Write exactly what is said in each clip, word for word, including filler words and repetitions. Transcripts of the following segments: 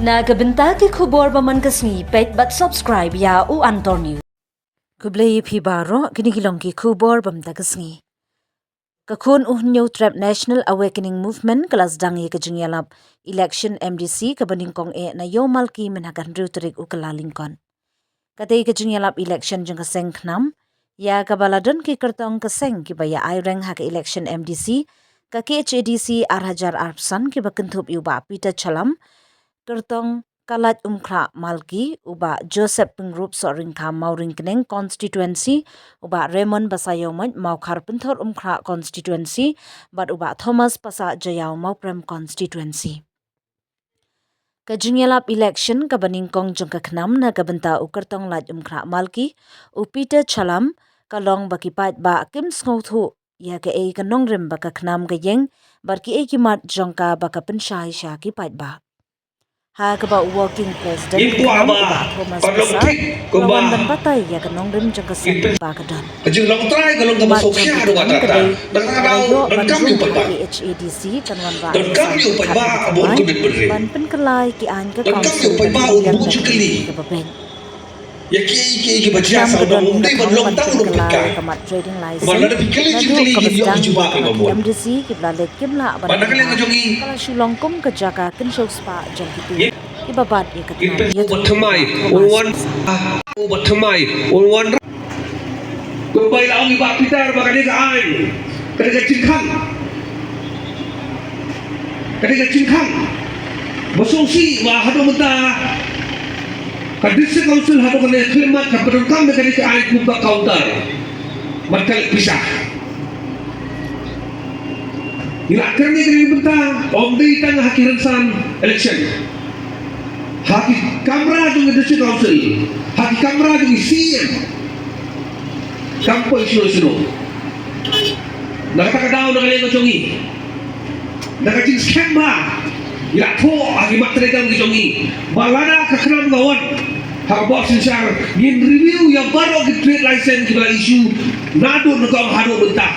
Na ka bynta ki khubor ba man ka sngi, peit bad subscribe ïa U Antor News. Khublei ïa phi baroh, kine ki long ki khubor ba mynta ka sngi. Ka khun u Hynñiewtrep National Awakening Movement ka la sdang ïa ka jingïalap election M D C kaba nyngkong eh na Ïewmalki mynha ka hynriew tarik u Kyllalyngkot. Katei ka jingïalap election jong ka seng KHNAM, ïa kaba la don ki kyrtong ka seng kiba ïa aireng ha ka election M D C ka K H A D C ar hajar arphew san, kiba kynthup ïa u Bah Peter Challam, kyrtong Kalaj Umkhrah Malki, u Bah Joseph Pyngrope Sohryngkham Mawryngkneng constituency, u Bah Raymond Basaiawmoit Mawkhar Pynthor Umkhrah constituency, bad u Bah Thomas Passah Jaiaw Mawprem constituency. Ka jingïalap election kaba nyngkong jong ka KHNAM na ka bynta u kyrtong Laj Umkhrah Malki, u Peter Challam, ka long ba ki paidbah kim sngewthuh ïa kaei ka nongrim ba ka KHNAM ka ïeng, bad kiei ki mat jong ka ba ka pynshai sha ki paidbah. Ha kaba u working president ka KHNAM, u Bah Thomas Passah, ka la wan ban batai ïa ka nongrim jong ka seng ba ka don. Ka jinglong trai ka long kaba sngewkhia ha u Bah Trai. Dang ka dau dang kam ïa u paidbah. K H A D C kan wanrah ïa ka seng ba ka don. Ban pynkylla ïa ki aiñ ka council ban pynïar ïa ka ba beit. Ïa ki, ki, kiba jia sa u dang um dei ban long tang u dang pynkylla. Ba lada phi kylli jingkylli, ngin ïoh ka jubab ïa u ba bun. M D C kiba la leit kim lah ban pynkylla, ka la shu long kum ka jaka kynshew spah jong kito kiba bat ïa ka tnat ïa u ba thymmai un wan, ah, u ba thymmai un wan. Kumba i la ong i Bah Peter ba ka dei ka aiñ, ka dei ka jingkhang. Ka dei ka jingkhang. Ba sngewsih ba haduh mynta ka District Council haduh kane ka khlieh mat ka pyndonkam da ka dei ka aiñ kum ka counter. Bad ka leh pisa. Ngi la kren ïa kane ka bynta, ym dei tang ha ki rynsan election. Ha ki kamra jong ki District Council, ha ki kamra jong ki C E M. Kam poi shuh shuh. Na kata ka daw na ka liang ka jong ngi, na ka jingskhem ba ngi la thoh ha ki mat treikam ki jong ngi ba lada ka KHNAM ka wan ha ka bor synshar, ngin review ïa baroh ki trade license kiba la issue naduh nyngkong haduh mynta.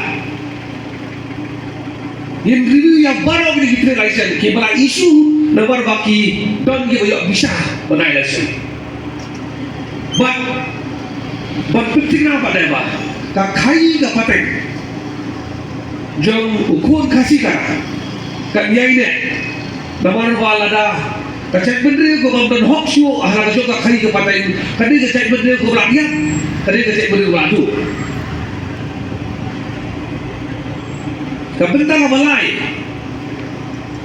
Ngin review ïa baroh kine ki trade license kiba la issue namar ba ki don kiba ïoh visa ban ai license. Bad ban pynthikna pat de ba ka khaii ka pateng jong u khun Khasi ka kan ïaineh. Namar ba lada ka jaitbynriew kaba ym don hok shuh ha la ka jong ka khaii ka pateng, ka dei ka jaitbynriew kaba la ïap, ka dei ka jaitbynriew kaba la duh. Ka bynta kaba lai,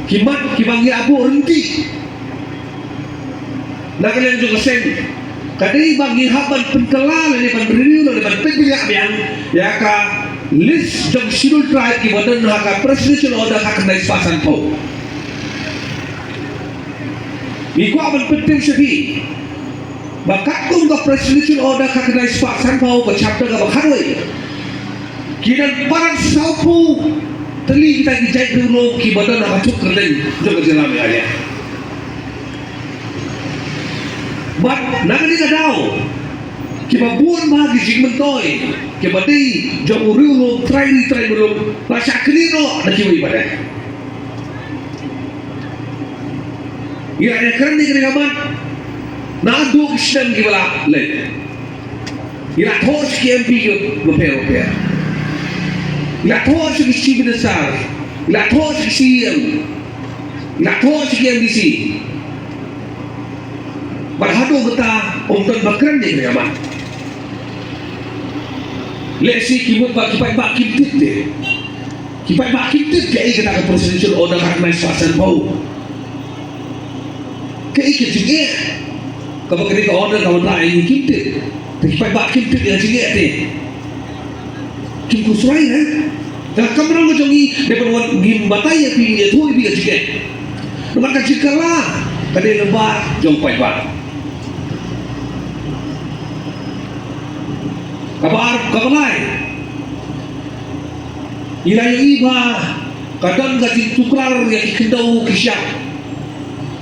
ki mat kiba ngi la buh ryntih na ka liang jong ka seng, ka dei ba ngi hap ban pynkylla lane ban review lane ban pynbeit biang ïa ka list jong Scheduled Tribe kiba don ha ka Presidential Order khatkhyndai spah sanphew. Ngi kwah ban pyntip sha phi ba katkum ka Presidential Order khatkhyndai spah sanphew, ka chapter kaba khatwei, ki don palat sawphew tylli kita ki jait riewlum kiba don ha ka thuk kyrteng jong ka jylla Meghalaya. Bad na kane ka daw, kiba bun bha ki jingmyntoi kiba dei jong u riewlum trai ri trai muluk la shah knieh noh da kiwei pat de. Ngi la ïakren ïa kane ka mat naduh ki snem kiba la leit. Ngi la thoh sha ki M P kiba pher bapher. Ngi la thoh sha ki Chief Minister. Ngi la thoh sha ki C E M. Ngi la thoh sha ki M D C. Bad haduh mynta ym don ba kren ïa kane ka mat. Lehse ki mut ba ki paidbah kim tip te. Ki paidbah kim tip kaei kata ka Presidential Order khatkhyndai spah sanphew. Kaei ka jingeh kaba kane ka order ka wanrah ïa ngi, kim tip. Te ki paidbah kim tip ïa ka jingeh te. Kim khuslai ne? Ka kamram ka jong ngi dei ban wan ngin batai ïa phi, ïathuh ïa phi ka jingeh. Namar ka jingkylla ka dei lyngba jong paidbah. Kaba ar, kaba lai, ngi la ïohi ba ka don ka jingtuklar ïa ki khyndew ki shyiap.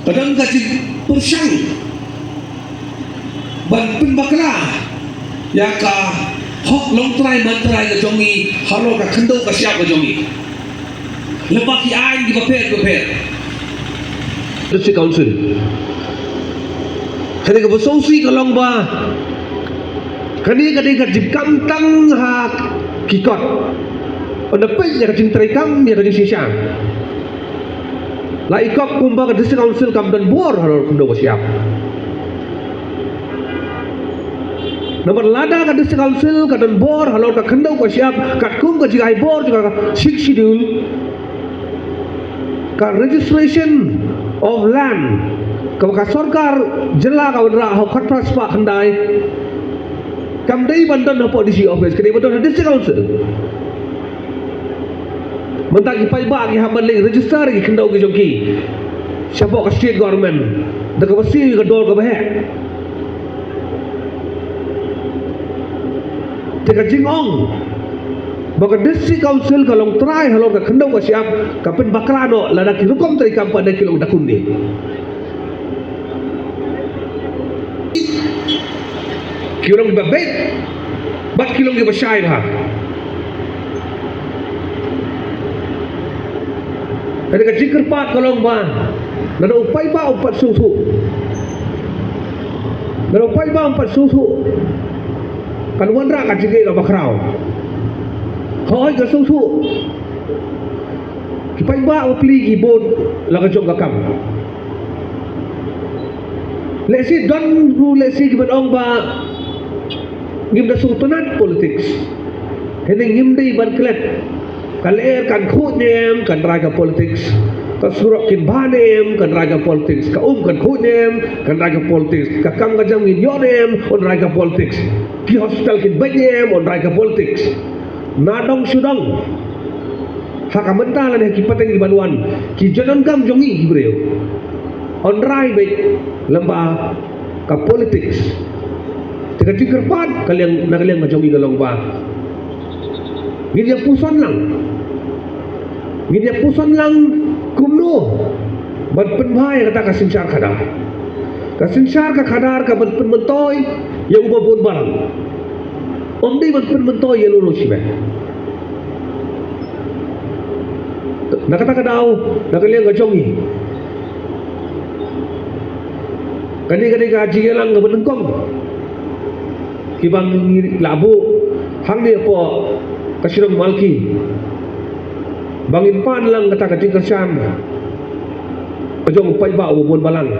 Ka don ka jingpyrshang ban pynbakla ïa ka hok longtrai mantrai ka jong ngi halor ka khyndew ka shyiap ka jong ngi. Lyngba ki aiñ kiba pher bapher. District Council. Kane kaba sngewsih ka long ba kane ka dei ka jingkam tang ha ki kot. Ynda peit ïa ka jingtrei kam, ïa ka jingshisha, la i kot kumba ka District Council kam don bor halor ka khyndew ka shyiap. Namar lada ka District Council ka don bor halor ka khyndew ka shyiap katkum ka jingai bor jong ka Sixth Schedule, ka Registration of Land kaba ka sorkar jylla ka wanrah ha u khatphra spah khyndai, kam dei ban don hapoh D C office, ka dei ban don ha District Council. Mynta ki paidbah ki hap ban leit register ïa ki khyndew ki jong ki shapoh ka state government da kaba siew ïa ka dor kaba heh. Te ka jingong ba ka District Council ka long trai halor ka khyndew ka shyiap ka pynbakla noh lada ki rukom trei kam pat de ki long da kumne. Ki long ba beit bad ki long kiba shai bha. Kane ka jingkyrpad ka long ba lada u paidbah um pat sngewthuh, lada u paidbah um pat sngewthuh, kan wanrah ka jingeh kaba khraw. Hooid, ka sngewthuh. Ki paidbah bapli ki bud la ka jong ka kam. Lehse don ruh lehse kiban ong ba ngim da sngewtynnat politics. Hynrei ngim dei ban klet. Ka lyer kan khuid ne em, kan rai ka politics. Ka surok kin bha ne em, kan rai ka politics. Ka um kan khuid ne em, kan rai ka politics. Ka kam ka jam ngin ïoh ne em, kan rai ka politics. Ki hospital kin beit ne em, kan rai ka politics. Na dong shu dong, ha ka mynta lane ha ki pateng kiban wan, ki jingdonkam jong ngi ki briew, yn rai beit lyngba ka politics. Te ka jingkyrpad ka liang, na ka liang ka jong ngi ka long ba ngin ïa puson lang, ngin ïa puson lang kumno ban pynbha ïa kata ka synshar khadar. Ka synshar ka khadar kaban pynmyntoi ïa uba bun balang. Ym dei ban pynmyntoi ïa lano shibun. Na kata ka daw, na ka liang ka jong ngi, kane ka dei ka jingïalang kaba nyngkong kiba ngi la buh hangne hapoh ka shnong Malki, ba ngin pan lang kata ka jingkyrshan ka jong u paidbah uba bun balang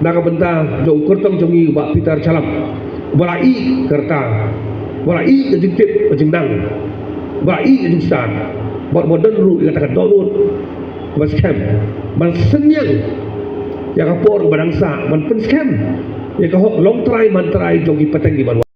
na ka bynta jong u kyrtong jong ngi u Bah Peter Shallam, uba la ïeh ka rta, uba la ïeh ka jingtip ka jingnang, uba la ïeh ka jingstad, bad uba don ruh ïa kata ka dohnud kaba skhem ban synñiang ïa ka por ba dang sah ban pynskhem ïa ka hok long trai man trai jong ki pateng kiban wan.